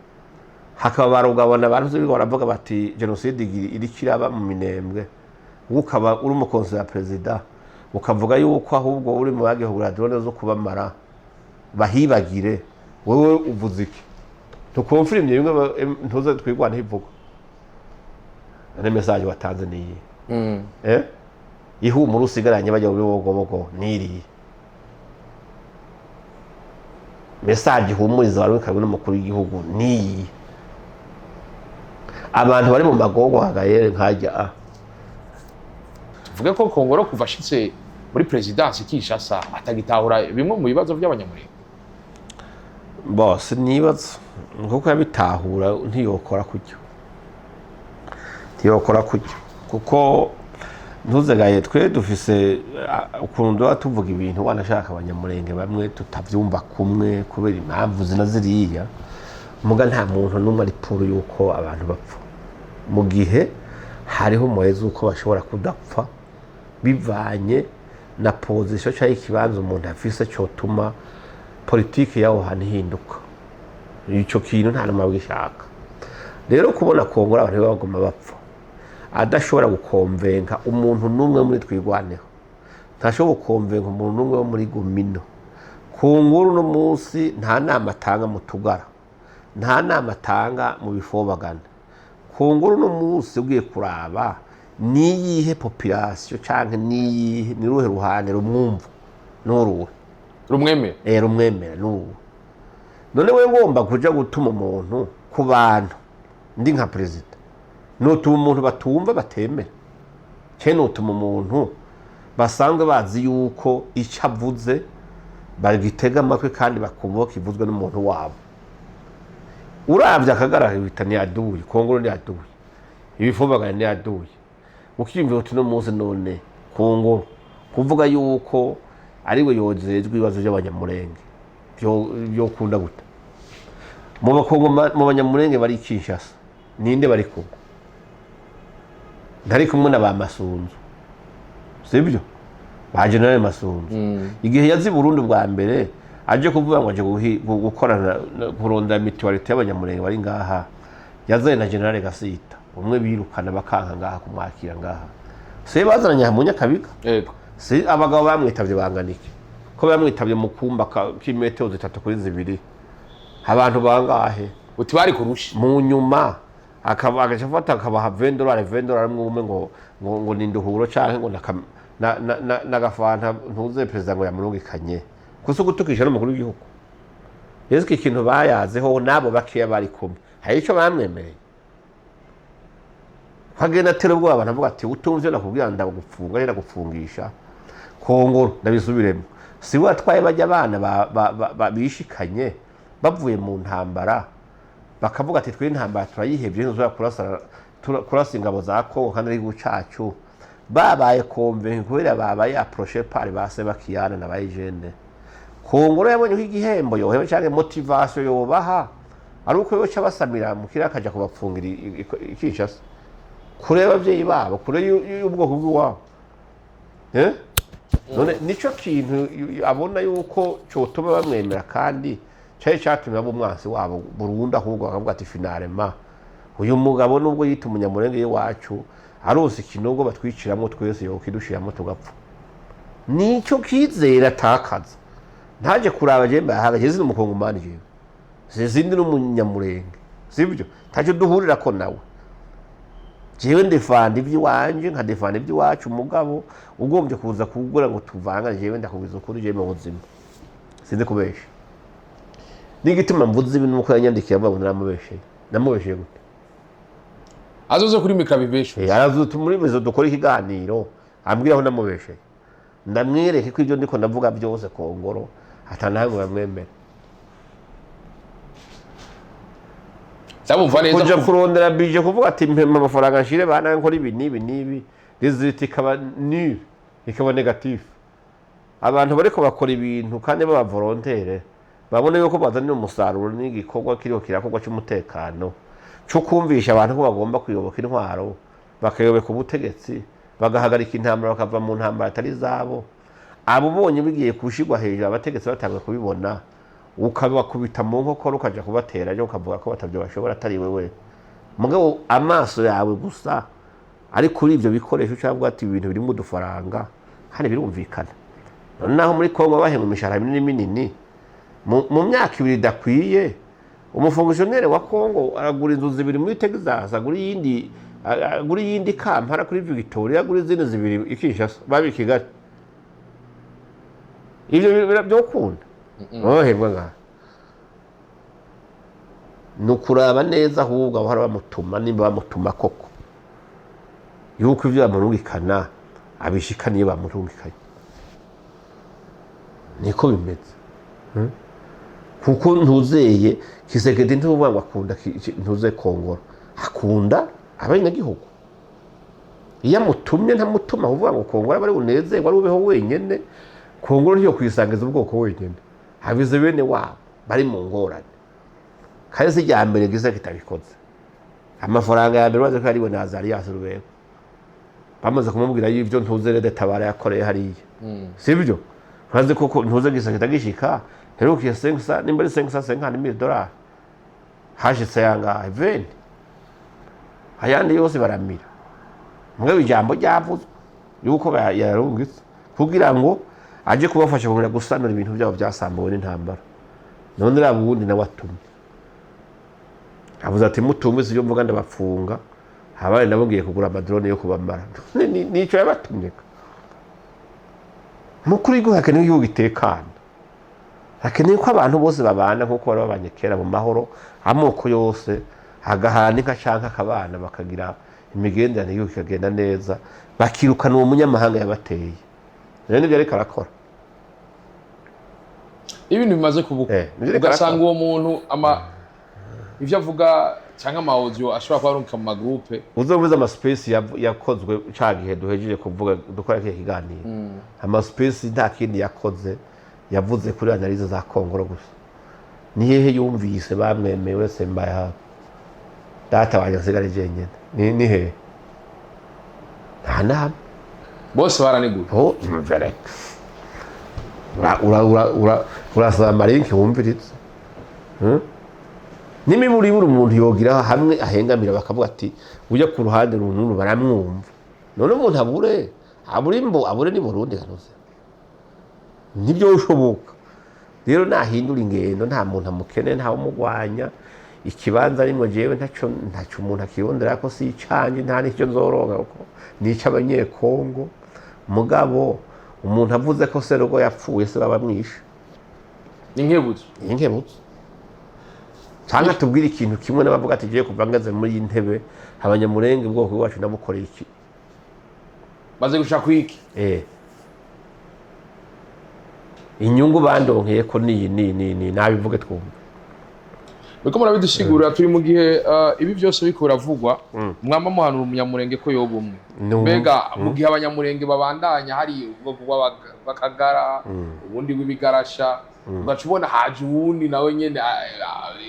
hakaba barugabana abantu birirwa baravuga bati génocide iriko iraba mu Minembwe, wowe ukaba uri umukunzi wa perezida, ukavuga yuko ahubwo uri mu bagiye kugura drone zo kubamara bahibagire, wowe uvuze iki? Ntuconfirmye bimwe ntuze twigwana ivuga. None message watanze niyi? Ihumura usigaranye bajya mu Bibogobogo niriye message ihumuriza wari n'umukuru w'igihugu niyi? Abantu bari mu magorwa hagayere nkajya a Tuvuge ko Kongoro kuva ashitse muri présidence Kinshasa atagitahura bimwe mu bibazo by'Abanyamurenge? Bose nibaza nkuko yabitahura ntiyokora kujya, ntiyokora kujya, kuko ntuzegaye twe dufise ukuntu tuba tuvuga ibintu, wanashaka Abanyamurenge bamwe tutavyumva kumwe kubera impamvu zina ziriya. Muga nta muntu n'umwe ari pour yuko abantu bapfa mu gihe hariho umuhezi uko bashobora kudapfa, bivanye na position cyangwa ikibanza umuntu afise cotuma politiki y'aho hantu ihinduka. Ico kintu nta n'umwe abishaka. Rero kubona Kongora abantu baguma bapfa, adashobora guconvainca umuntu n'umwe muri Twigwaneho, ntashobora guconvainca umuntu n'umwe wo muri Gumino. Ku nguru uno munsi nta nama atanga mu Tugara, nta nama atanga mu Bifobagana. Ku nguru uno munsi ugiye kuraba niyihe population canke niyihe, ni ruhe ruhande rumwumva? N'uruhe? Rumwemera. Rumwemera n'ubu. None we ngomba kuja gutuma umuntu ku bantu, ndi nka perezida, notuma umuntu batumva batemera, ce notuma umuntu basanzwe bazi yuko icyo avuze bagitega amatwi kandi bakumva ko kivuzwe n'umuntu wabo? Uravye Akagara bita ni aduye, Kongoro ni aduye, Ibifobagana ni aduye, ukiyumvira uti no munsi none Kongoro kuvuga yuko ariwe yojejwe ibibazo by'Abanyamurenge byokunda gute? Mu Bakongo, mu Banyamurenge bari i Kinshasa, ninde bari kumwe? Ntari kumwe na ba Masunzu, sibyo? Ba General Masunzu, igihe yazi Burundi bwa mbere aje kuvuga ngo aje gukorana kurondera mutualité y'Abanyamurenge bari ngaha, yazanye na General Gasita, umwe birukana bakanka ngaha kumwakira ngaha. Se bazananye mu Nyakabiga? Yego. Si abagabo bamwitavye bangana iki? Ko bamwitavye mu kumba k'imetero 3 kuri 2, abantu bangahe? Uti bari kurusha. Mu nyuma akaba agaca afata akabaha $20, $20 umwe umwe, ngo ni nduhuro canke ngo nagafanta ntuze perezida ngo yamurungikanye kuko gutukisha n'umukuru w'igihugu. Yesu, ikintu bayazeho n'abo bakeya bari kumwe, hari ico bamwemereye? Hagenda atera ubwoba abantu avuga ati utumvye nakubwira ndagufunga, ndagufungisha. Kongoro, ndabisubiremo, si we atwaye bajya abana bishikanye bavuye mu ntambara, bakavuga ati twe intambara turayihevye, ntuzobora kurasa ingabo za Kongo kandi ari igihugu cacu. Babaye convaincus kubera babaye approché par ba Sebakiyana na ba Ejene. Kongoro yabonye ko igihembo yoheba canke motivation yobaha ari uko yoca basamira mu kirere akaja kubapfungira i Kinshasa, kure y'abavyeyi babo, kure y'ubwoko bw'iwabo. Eh? None nico kintu abona yuko cotuma bamwemera, kandi cari catumye aba umwansi wabo burundu, ahubwo bakavuga ati finalement uyu mugabo nubwo yita Umunyamurenge y'iwacu, arose ikinogo batwiciramwo twese, yokidushiramo tugapfa. Nico kizera atakaza. Ntaje kuraba je mbahaga, je sindi umukongomani, jewe sindi n'Umunyamurenge, sibyo? Ntacyo duhurirako nawe. Jewe ndefanda iby'iwanje, nkadefanda iby'iwacu. Umugabo ugombye kuza kugura ngo tuvangane, jewe ndakubwiza ukuri, jewe mu buzima sinzi kubesha. N'igituma mvuze ibi nuko yanyandikiye avuga ngo naramubesheye. Namubesheye gute? Azoze kuri micro abibeshe. Aravuze muri bizo dukora ikiganiro, ambwira aho namubesheye, ndamwereke ko ibyo ndiko ndavuga byose Kongoro atanahamwe bamwemera. Ndabumva neza. Kuja kurondera bije kuvuga ati mpema amafaranga nshire bana nkora ibi n'ibi n'ibi, résultat ikaba nul, ikaba négatif. Abantu bariko bakora ibintu kandi baba volontaire. Babone yuko bazanira umusaruro n'igikorwa kiriho kirakorwa cy'umutekano, cyo kumvisha abantu ko bagomba kuyoboka intwaro, bakayobeka ubutegetsi, bagahagarika intambara, bakava mu ntambara atari izabo. Abo ubonye bigiye gushirwa hejuru, abategetsi batangiye kubibona, ukabakubita mu nkokora, ukaja kubatera ejo ukavuga ko batabyo bashobora, atari wewe mugabo amaso yawe gusa ari kuri ibyo bikoresho, cyangwa ati ibintu birimo udufaranga. Kandi birumvikana, none naho muri Kongo bahembwa imishahara minini minini, mu myaka 2 idakwiye, umufonctionnaire wa Kongo aragura inzu zibiri muri Texas, agura iyindi Kampala kuri Victoria, agura izindi zibiri i Kinshasa, babi i Kigali. Ibyo byokunda bahembwa ngaha? Ni ukuraba neza ahubwo aho bamutuma, nimba bamutuma koko, yuko ibyo bamurungikana abishikana iyo bamurungikanye. Niko bimeze. Kuko ntuzeye Tshisekedi, ntuvuga ngo akunda ntuze Kongora, akunda abanyagihugu. Iyo amutumye ntamutuma kuvuga ngo Kongora bari bunezerwe, ari ubeho wenyene. Kongora ntiyo kwisangiza ubwoko wenyene, habize bene wabo bari mu ngorane. Kandi si irya mbere giza kitabikoze. Amafaranga ya mbere bazi ko yariwe na Azarias Rubego, bamaze kumubwira y'ibyo ntuze RED-Tabara yakoreye hariya, sibyo? Urazi koko ntuze gisa kitagishika herukiye 500, nimba ari 550 mille dollars, hashitse yangahe? 20. Ayandi yose baramira. Mugabo ijambo ryavuzwe yuko yarungitse kugira ngo aje kubafasha kongera gusanura ibintu byabo byasambuwe n'intambara. None raba uwundi nawe atumye, avuze ati: "Mutumvise ibyo mvuga ndabapfunga." Habaye nabo ngiye kugura amadrone yo kubamara. Nico yabatumye. Mukuru w'igihugu hakenewe igihugu gitekana, hakeneye ko abantu bose babana nk'uko bari babanye kera mu mahoro, amoko yose agahana inka canke akabana, bakagira imigenderanire, igihugu kikagenda neza, bakirukana uwo munyamahanga yabateye. Rero nibyo ariko arakora. Ibintu bimaze kubuka, Nivyo ariko ugasanga arakora. Uwo muntu ama ivyo avuga cyangwa ama audio ashobora kuba arungika mu magroupe. Uzobuze amaspace yakozwe ca gihe duhejeje kuvuga dukora kiriya kiganiro, amaspace nta kindi yakoze, yavuze kuri analyse za Kongoro gusa. Ni hehe yumvise bamwemeye uretse mbaye hafi data wanjye nsigare jenyene? Ni hehe? Nta nama. Bose baraniguye. Oh, mvere. Ura ura ura urasaba amalinki wumvirize. N'imiburiburi umuntu yogira hamwe ahengamira, bakavuga ati ujya ku ruhande runuru baramwumva. None umuntu abure imbo, abure ni Burundi kanuze. Nibyo ushoboka. Rero nahindura ingendo, nta muntu amukene, nta umugwanya. Ikibanza arimwo jewe ntaco umuntu akirondera ko si icanje, nta n'icyo nzoronka kuko ni ic'Abanyekongo. Mugabo umuntu avuze ko Serugo yapfuye, se baba mwishe. Ni nkebutso. Ni nkebutso. Canke tubwire ikintu kimwe n'abavuga ati: "Jewe kuva ngeze muri iyi ntebe, Abanyamurenge ubwoko bwacu nabukoreye iki?" Maze gushaka kwiki. Inyungu bandonkeye ko niyi ni ni ni nabivuge twumve. Biriko murabidusigurira, turi mu gihe ibi byose biriko biravugwa, mwama muhanura Umunyamurenge ko yoba umwe. Mbega mu gihe Abanyamurenge babandanya, hari ubwoko bw'Abakagara, ubundi bw'ibigarasha, ugaca ubona haje uwundi nawe nyene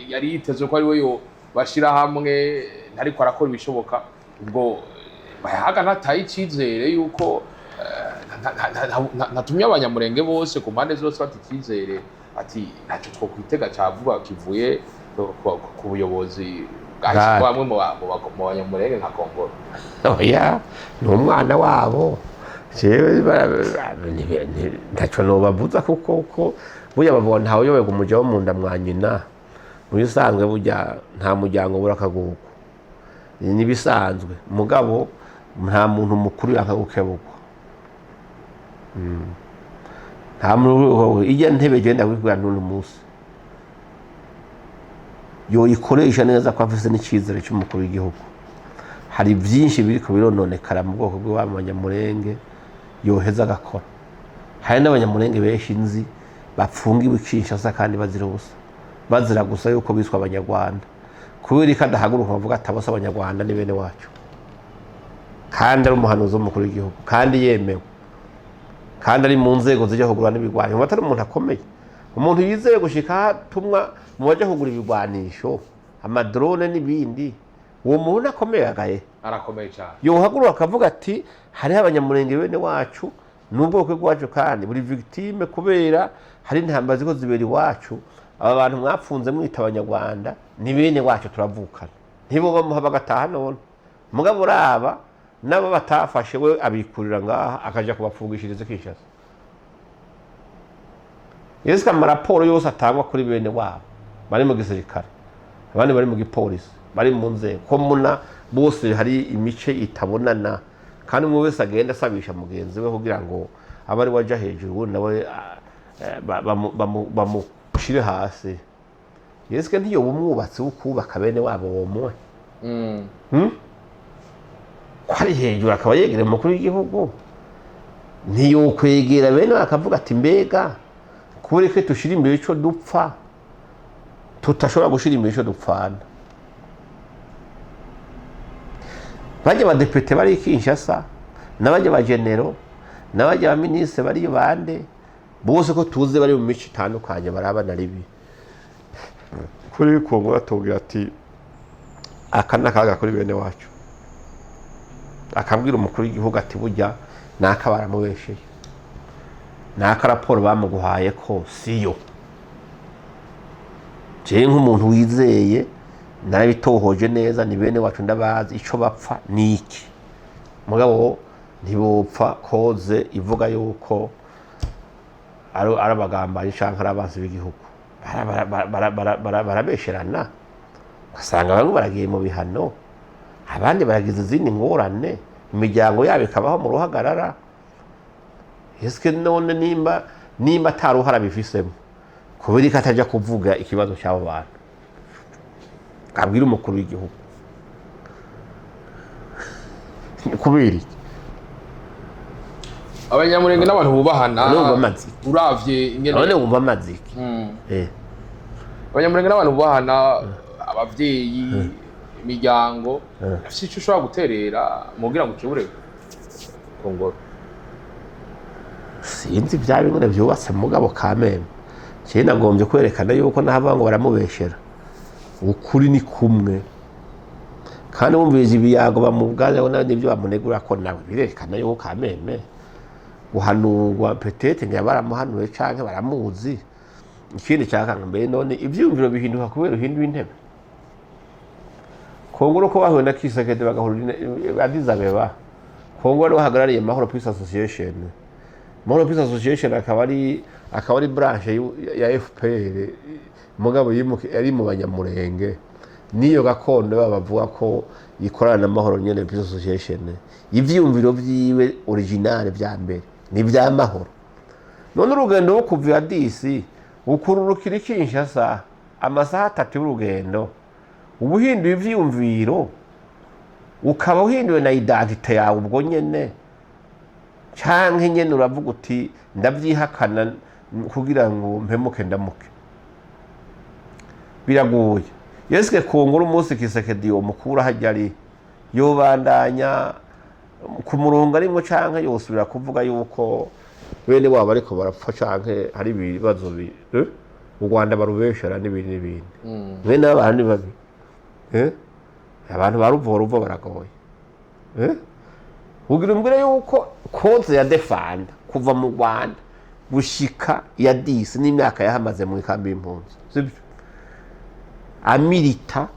yari yiteze ko ari we yo bashira hamwe, ntariko arakora ibishoboka, ubwo bayahaga ntataye icizere yuko ntatumye Abanyamurenge bose ku mpande zose bata icyizere, ati ntacyo twokwitega ca vuba kivuye ku buyobozi bwahise bamwe mu Banyamurenge nka Kongoro? Oya, ni umwana wabo. Jewe ntaco nobavuza, kuko uko burya bavuga ntawe uyoberwa umuja wo mu nda mwa nyina. Mu bisanzwe burya nta muryango ubura akagugu, nibisanzwe. Mugabo nta muntu mukuru yanka gukebugwa. Nta muntu ijya ntebe genda kwikubwira n'uno munsi yoyikoresha neza, ko afise n'icizere cy'umukuru w'igihugu. Hari byinshi biriko birononekara mu bwoko bw'Abanyamurenge, yoheza agakora. Hari n'Abanyamurenge benshi nzi bapfungiwe Kinshasa kandi bazira ubusa, bazira gusa yuko biswe Abanyarwanda. Kubera ko adahaguruka bavuga ati abose Abanyarwanda ni bene wacu, kandi ari umuhanuzi w'umukuru w'igihugu, kandi yemewe, kandi ari mu nzego zijya kugura n'ibigwanyi, ngo atari umuntu akomeye. Umuntu yizeye gushika hatumwa mu baja kugura ibigwanisho, ama drones n'ibindi, uwo muntu akomeye agaye. Arakomeye cyane. Yohaguruka akavuga ati: "Hariho Abanyamurenge bene wacu n'ubwoko bwacu, kandi buri victime kubera hari intambara ziko zibera iwacu. Aba bantu mwapfunze mwita Abanyarwanda ni bene wacu, turavukana." Ntibo bamuha bagataha. None mugabo uraba n'abo batafashe, we abikurira ngaha akaja kubapfungishiriza Kinshasa. Yesu, amaraporo yose atangwa kuri bene wabo bari mu gisirikare, abandi bari mu gipolisi, bari mu nzego, ko muna bose hari imice itabonana, kandi umwe wese agenda asabisha mugenzi we kugira ngo abe ari we aja hejuru, uwundi nawe bamushire hasi. Yesu ntiyoba umwubatsi wo kubaka bene wabo womuwe ko ari hejuru, akaba yegereye umukuru w'igihugu, ntiyokwegera bene wabo akavuga ati: "Mbega kubera ko tushira imbere ico dupfa, tutashobora gushira imbere ico dupfana?" Bajya abadepite bari i Kinshasa, n'abajya abagenero, n'abajya abaminisitiri bariyo bande bose, ko tuzi bari mu mico itandukanye, barabana ribi kuri Kongo, batubwira ati: "Aka ni akaga kuri bene wacu," akabwira umukuru w'igihugu ati: "Burya naka baramubesheye, naka raporo bamuguhaye ko siyo. Jewe nk'umuntu wizeye narabitohoje neza, ni bene wacu, ndabazi, ico bapfa ni iki." Mugabo ntibopfa koze ivuga yuko ari abagambanyi canke ari abansi b'igihugu. Barabesherana, ugasanga bamwe baragiye mu bihano, abandi baragize izindi ngorane, imiryango yabo ikabaho mu ruhagarara. Eske none nimba ata ruhara bifisemo, kubera ko ataja kuvuga ikibazo cy'abo bantu, abwira umukuru w'igihugu, kubera iki? Abanyamurenge n'abantu bubahana. None wumva amazi iki? Uravye ingene None wumva amazi iki? Abanyamurenge n'abantu bubahana, abavyeyi, imiryango afise ico ushobora guterera mugira ngo ukebure Kongoro. Sinzi bya bimwe byubatse, mugabo kameme cyane nagombye kwerekana yuko nahavuga ngo baramubeshera, ukuri ni kumwe. Kandi wumvise ibiyago bamubwaza n'ibyo bamunegura, ko nawe birerekana yuko kameme guhanurwa peut-être ngo baramuhanuye canke baramuzi. Ikindi cyakanga mbere, none ivyiyumviro bihinduka kubera uhinduye intebe? Kongo uko bahuye na Tshisekedi, bagahurira i Addis Abeba, Kongo ariwe ahagarariye Mahoro Peace Association. Mahoro Peace Association akaba ari branche ya FPR, mugabo yari mu Banyamurenge niyo gakondo baba bavuga ko ikorana na Mahoro nyene Peace Association. Ivyiyumviro vyiwe original vya mbere ni vya mahoro. None urugendo rwo kuva i Addis ukururukira i Kinshasa, amasaha 3 y'urugendo, uba uhinduye ivyiyumviro, ukaba uhinduwe na identité yawe ubwo nyene, canke nyene uravuga uti: "Ndavyihakana kugira ngo mpemuke ndamuke"? Biragoye. Yeske kungura umunsi Tshisekedi mukuru hajya ari, yobandanya ku murongo arimwo, canke yosubira kuvuga yuko bene wabo ariko barapfa, canke hari ibibazo u Rwanda barubeshera n'ibindi n'ibindi? Mwene abantu ni babi, Abantu ba ruvo ruvo baragoye, Ugira umbwire yuko cause ya defanda kuva mu Rwanda gushika ya disi n'imyaka yahamaze mu ikambi y'impunzi, sibyo? Amilita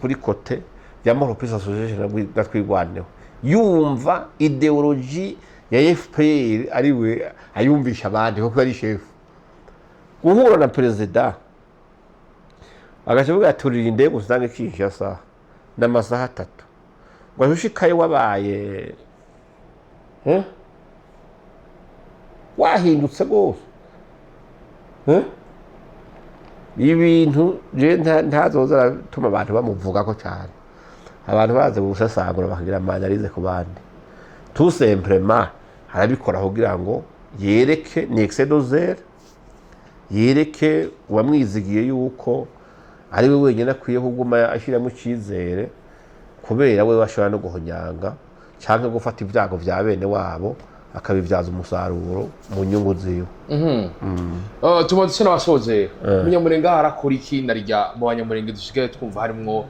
kuri côté ya Mahoro Peace Association na Twirwaneho, yumva idéologie ya FPR ariwe ayumvisha abandi kuko ari chef, guhura na perezida agaca avuga ati: "Turira indege usange Kinshasa n'amasaha 3," ngo ushikayo wabaye, Wahindutse rwose, Ibintu je ntazoza aratuma abantu bamuvugako cyane. Abantu baze gusesangura, bakagira ama analyses ku bandi. Tout simplement arabikora kugira ngo yereke, ni excès de zèle, yereke uwamwizigiye yuko ari we wenyine akwiye kuguma ashyiramo icyizere, kubera we bashobora no guhonyanga cyangwa gufata ibyago bya bene wabo. Akabibyaza umusaruro mu nyungu ziwe. Tumaze dusa n'abasozera. Umunyamurenge aho arakora iki? Narirya mu banyamurenge dusigaye twumva harimwo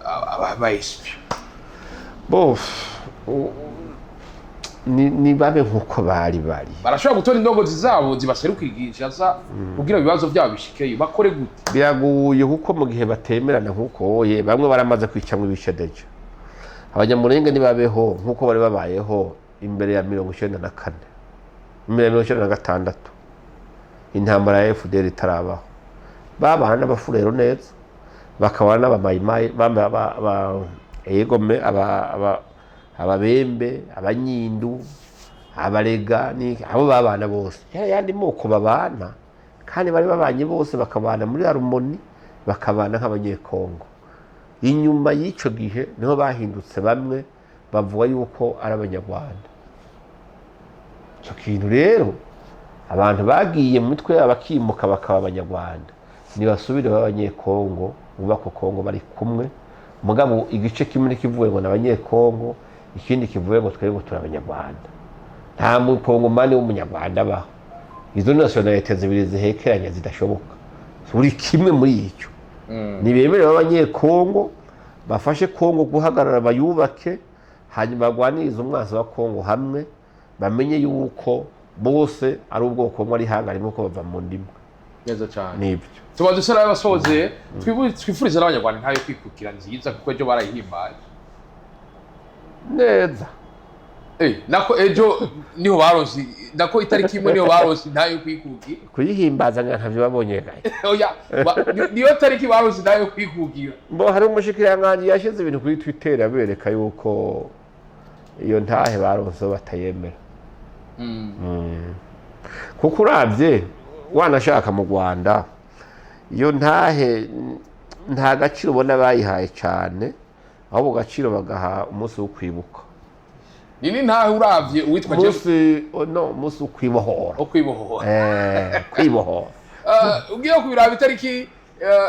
aba espions. Bo ni babe nk'uko bari bari. Barashobora gutora indongozi zabo zibaserukira Kinshasa kugira ibibazo byabo bishikeyo, bakore gute? Biraguye, kuko mu gihe batemerana nk'uko oye bamwe baramaze kwicamwo ibice déjà. Abanyamurenge ntibabeho nk'uko bari babayeho imbere ya 94, imbere ya 96, intambara ya FDL itarabaho. Babana n'Abafurero neza, bakabana n'Abamayimayi, egome, Ababembe, Abanyindu, Abarega, abo babana bose. Ya yandi moko babana, kandi bari babanye bose, bakabana muri harmonie, bakabana nk'Abanyekongo. Inyuma y'ico gihe niho bahindutse, bamwe bavuga yuko ari Abanyarwanda. Ico kintu rero, abantu bagiye mu mitwe yabo bakimuka bakaba Abanyarwanda, nibasubire b'Abanyekongo, bubaka Kongo bari kumwe. Mugabo igice kimwe ntikivuge ngo ni Abanyekongo, ikindi kivuge ngo twebwe turi Abanyarwanda. Nta Mukongomani w'Umunyarwanda abaho. Izo nationalités zibiri zihekeranye zidashoboka, buri kimwe muri icyo. Nibemerewe Abanyekongo, bafashe Kongo guhagarara, bayubake, hanyuma bagwanirize umwanzi wa Kongo hamwe. Bamenye yuko bose ari ubwoko bumwe, ari ihanga rimwe, ko bava mu ndimwe. Neza cyane. Nibyo. Tuba dusa n'abasozeye, twifuriza n'Abanyarwanda ntayo kwikukira nziza, kuko ejo barayihimbaye. Neza. Nako ejo niho baronse, nako itariki imwe niho baronse ntayo kwikukira. Kuyihimbaza nga ntavyo babonye gaye. Oya, niyo tariki baronse ntayo kwikukira. Bo hari umushikiranganji yashize ibintu kuri Twitter abereka yuko iyo ntahe baronse batayemera. Kuko uravye wanashaka mu Rwanda, iyo ntahe nta gaciro ubona bayihaye cyane, ahubwo gaciro bagaha umunsi wo kwibuka. Ni ntahe uravye uwitwa Jeff Umunsi, oh, no, umunsi wo kwibohora. Wo kwibohora. Kwibohora. Ugiye kubiraba itariki,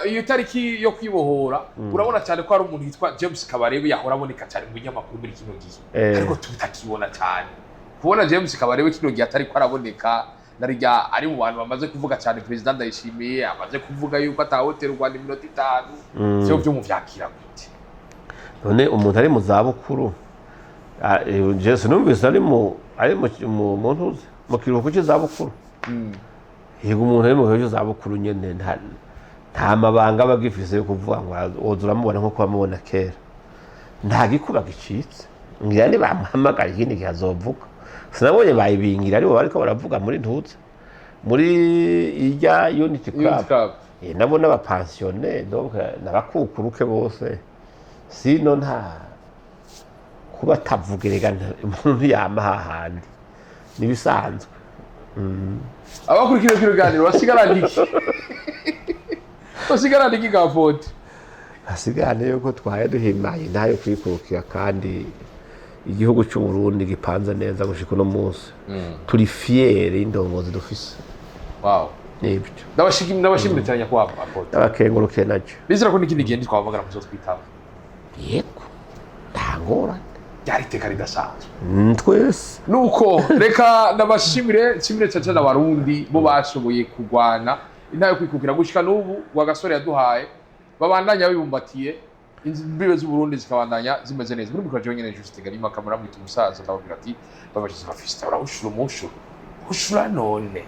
iyo tariki yo kwibohora, urabona cyane ko hari umuntu yitwa James Kabarebe yahora aboneka cyane mu binyamakuru muri kino gihe, ariko tutakibona cyane. Kubona James Kabarebe kino gihe atari ko araboneka, narirya ari mu bantu bamaze kuvuga cyane, Perezida Ndayishimiye amaze kuvuga yuko atahotera u Rwanda iminota 5, vyo byo muvyakira gute? None umuntu ari mu zabukuru, Jesu numvise ari mu ntuzi, mu kiruhuko cy'izabukuru. Yego, umuntu ari mu kiruhuko cy'izabukuru nyene nta mabanga aba agifise yo kuvuga ngo woza uramubona nkuko wamubona kera. Nta gikuba gicitse. Ngira nibamuhamagara ikindi gihe azovuga. Sinabonye bayibingira, aribo bariko baravuga muri ntuzi, muri irya Unity Unity Club. Club. Nabo n'aba pensionnés, donc n'abakukuruke bose. Sino nta kuba atavuga erega, umuntu ntiyama hahandi, nibisanzwe. Abakurikira kino kiganiro basigarana iki? Basigarana iki, Gapote? Hasigane yuko twaye duhimaye ntayo kwikurukira, kandi igihugu cy'u Burundi gipanze neza gushika uno munsi. Turi fiers y'indongozi dufise. Nibyo. Ndabashimira cyane, nyakubahwa Apotre. Ndabakengurukiye nacyo. Nizera ko n'ikindi gihe ntitwahamagara muzotwitaba. Yego, nta ngorane. Ryari iteka ridasanzwe. Twese. Nuko reka ndabashimire, nshimire cyane cyane Abarundi bo bashoboye kurwana intare yo kwikukira gushika n'ubu Rwagasore yaduhaye, babandanya bibumbatiye, imbibe z'Uburundi zikabandanya zimeze neza. Muri micro jewe nyene Juste Garima, kamera mwita umusaza, ndababwira ati babashize bafista urahushura umushuro hushura none.